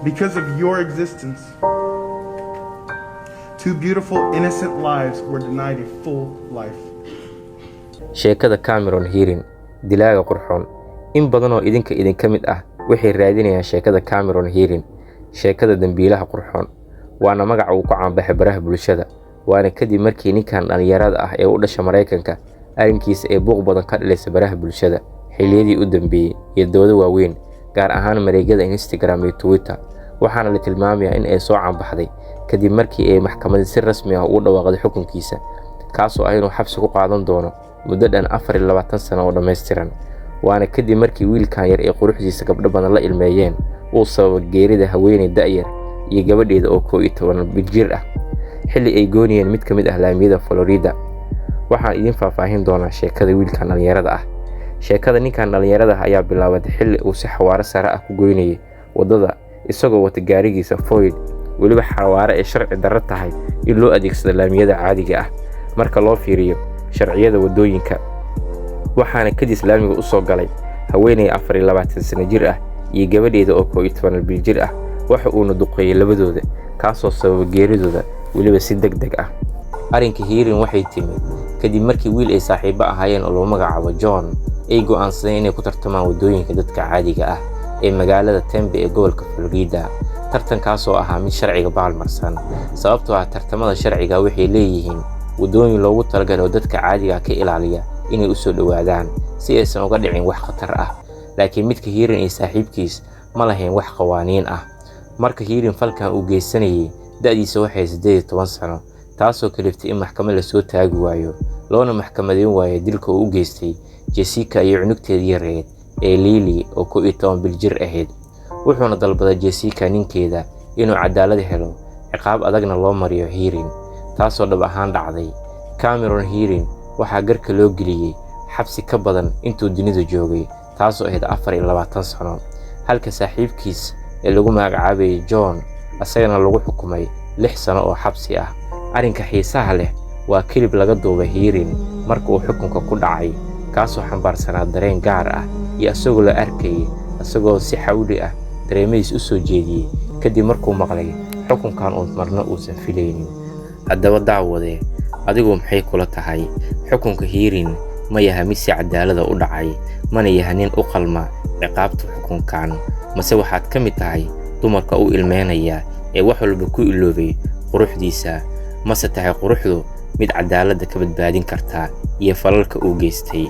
Because of your existence, two beautiful, innocent lives were denied a full life. Sheekada Cameron Herrin, dilaaga qurxoon. In badan oo idinka idinka mid ah waxay raadinayaan sheekada Cameron Herrin, sheekada dembiilaha qurxoon, waana magaca uu ku caanbaxay baraha bulshada. Waana kadib markii ninkan dhallinyarada ah ee u dhasha Maraykanka arrinkiisa ee buuq badan ka dhalisay baraha bulshada xilliyadii u dambeeyey iyo doodo waaweyn, gaar ahaan mareegyada Instagram iyo Twitter. Waxaana la tilmaamayaa in ay soo caanbaxday kadib markii ay maxkamadii si rasmi ah ugu dhawaaqday xukunkiisa, kaasoo ah inuu xabsi ku qaadan doono muddo dhan 24 sano oo dhammaystiran. Waana kadib markii wiilkan yar ee quruxdiisa gabdho badan la ilmeeyeen uu sababay geerida haweeney da'yar iyo gabadheeda oo 11 jir ah, xilli ay goonayeen mid ka mid ah laamiyada Florida. Waxaan idiin faahfaahin doonaa sheekada wiilkan dhallinyarada ah. Sheekada ninkan dhallinyarada ah ayaa bilaabatay xilli uu si xawaaro sare ah ku goynayay waddada, isagoo wata gaarigiisa Ford, weliba xawaare ay sharci darro tahay in loo adeegsado laamiyada caadiga ah marka loo fiiriyo sharciyada waddooyinka. Waxaana kadis laamiga u soo galay haweeney 24 sano jir ah iyo gabadheeda oo 11 bil jir ah. Waxa uuna duqeeyey labadooda, kaasoo sababay geeridooda, weliba si deg deg ah. Arrinka Herrin waxay timid kadib markii wiil ay saaxiibo ahaayeen oo lagu magacaabo John ay go'aansadeen inay ku tartamaan waddooyinka dadka caadiga ah ee magaalada Tampa ee gobolka Florida, tartankaasoo ahaa mid sharciga baalmarsan, sababtoo ah tartamada sharciga waxay leeyihiin waddooyin loogu talagalay oo dadka caadiga ah ka ilaaliya inay u soo dhowaadaan si aysan uga dhicin wax khatar ah. Laakiin midka Herrin iyo saaxiibkiis ma lahayn wax qawaaniin ah. Marka Herrin falkan uu geysanayay, da'diisa waxay 18 sano, taasoo kaliftay in maxkamad lasoo taagi waayo, loona maxkamadeyn waayo dilka uu u geystay Jessica iyo cunugteedii yareed ee Lily oo 11 bil jir ahayd. Wuxuuna dalbaday Jessica ninkeeda inuu cadaalad helo, ciqaab adagna loo mariyo Herrin, taasoo dhab ahaan dhacday. Cameron Herrin waxaa garka loo geliyey xabsi ka badan intuu dunida joogay, taasoo ahayd 24 sano, halka saaxiibkiis ee lagu magacaabayay John asagana lagu xukumay 6 sano oo xabsi ah. Arrinka xiisaha leh waa clip laga duubay Herrin marka uu xukunka ku dhacay, kaasoo xambaarsanaa dareen gaar ah iyo isagoo la arkayay isagoo si xawli ah dareemadiis u soo jeediyey kadib markuu maqlay xukunkan uun marna uusan filaynin. Haddaba daawadee, adigu maxay kula tahay? Xukunka Herrin ma yaha mid si cadaalada u dhacay? Mana yaha nin u qalma ciqaabta xukunkan? Mase waxaad ka mid tahay dumarka u ilmeynaya ee wax walba ku iloobay quruxdiisa? Mase tahay quruxdu mid cadaaladda ka badbaadin karta iyo falalka uu geystay?